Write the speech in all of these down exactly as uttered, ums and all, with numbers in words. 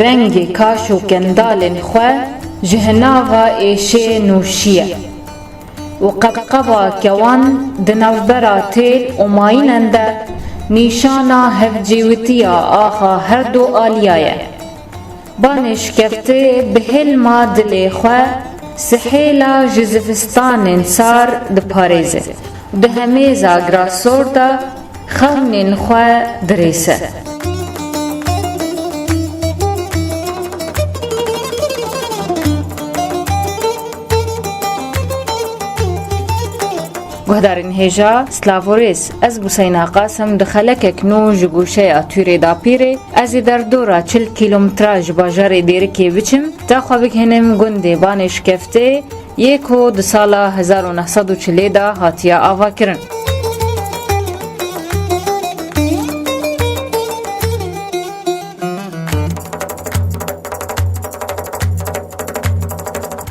rengê kaş û kendalên xwe ji hinava êşê nûşiye û qebqeba kewan di navbera têl û mayînen de nîşana hevcîwitiya axa her du aliya ye. Banê şikeftê bi hêlma dilê xwe sihêla ji zivistanên sar diparêze. Di hemêza girasor de xewnên xwe dirêse. Guhdarên hêja, silav û rêz. Ez Bûseyna Qasim di xelekek nû ji gûşeya Tûrê Dapîrê, ez ê derdora çil kîlometre ji bajarê Dêrikê biçim, te xwe bigihînim gundê Banê Şikeftê, yê ku di sala hezar û neh sed û çilê de hatiye avakirin.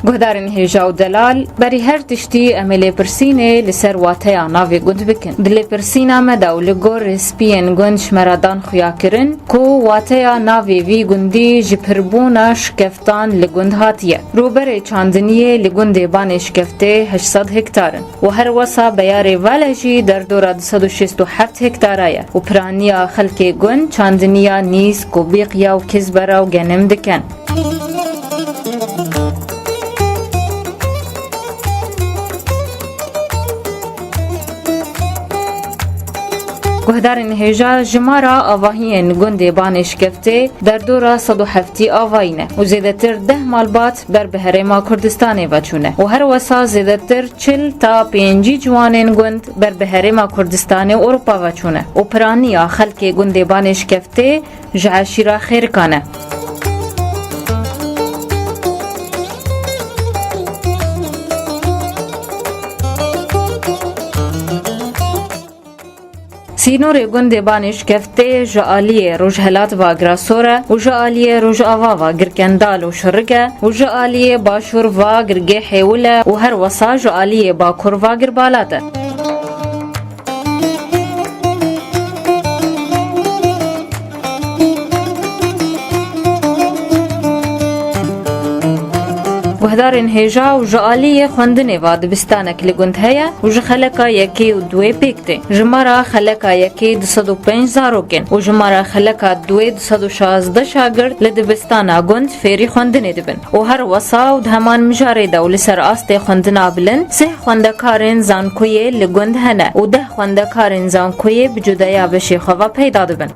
Guhdarên hêja û delal, berî her tiştî em ê lêpirsînê li ser wateya navê gund bikin. Di lêpirsîna me de û li gor rêspiyên gund ji me re dan xuyakirin ku wateya navê vî gundî ji pirbûna şikeftan li gund hatiye. Rûberê çandiniyê li gundê Banê Şikeftê heşt sed hektar in. Û her wesa beyarê Vale jî derdora du sed û şêst û heft hektara ye û piraniya xelkê gund çandiniya nîsk û bîqiya û kizbera û genim dikin. Guhdarên hêja, jimara avahiyên gundê Banê Şikeftê derdora sed û heftî avayî ne û zêdetir deh malbat ber bi Herêma Kurdistanê ve çûne û her wesa zêdetir çil ta pêncî ciwanên gund ber bi Herêma Kurdistanê û Ewropa ve çûne û piraniya xelkê gundê Banê Şikeftê ji eşîra Xêrikan e. Sînorê gundê Banê Şikeftê ji aliyê rojhelat ve girasor e û ji aliyê rojava ve girkendal û şirik e û ji aliyê başûr ve girgê hêwil e û her wesa ji aliyê bakur ve girbalat e. Guhdarên hêja, û ji aliyê xwendinê ve dibistanek li gund heye û ji xeleka yekê û duwê pêk tê. Jimara xeleka yekê du sed û pênc zarok in û jimara xeleka duwê du sed û şazdeh şagirt li dibistana gund fêrî xwendinê dibin û her wesa û di heman mijarê de û li ser astê xwendina bilind sih xwendekarên zankoyê li gund hene û deh xwendekarên zankoyê bi cudeya beşê xwe ve peyda dibin.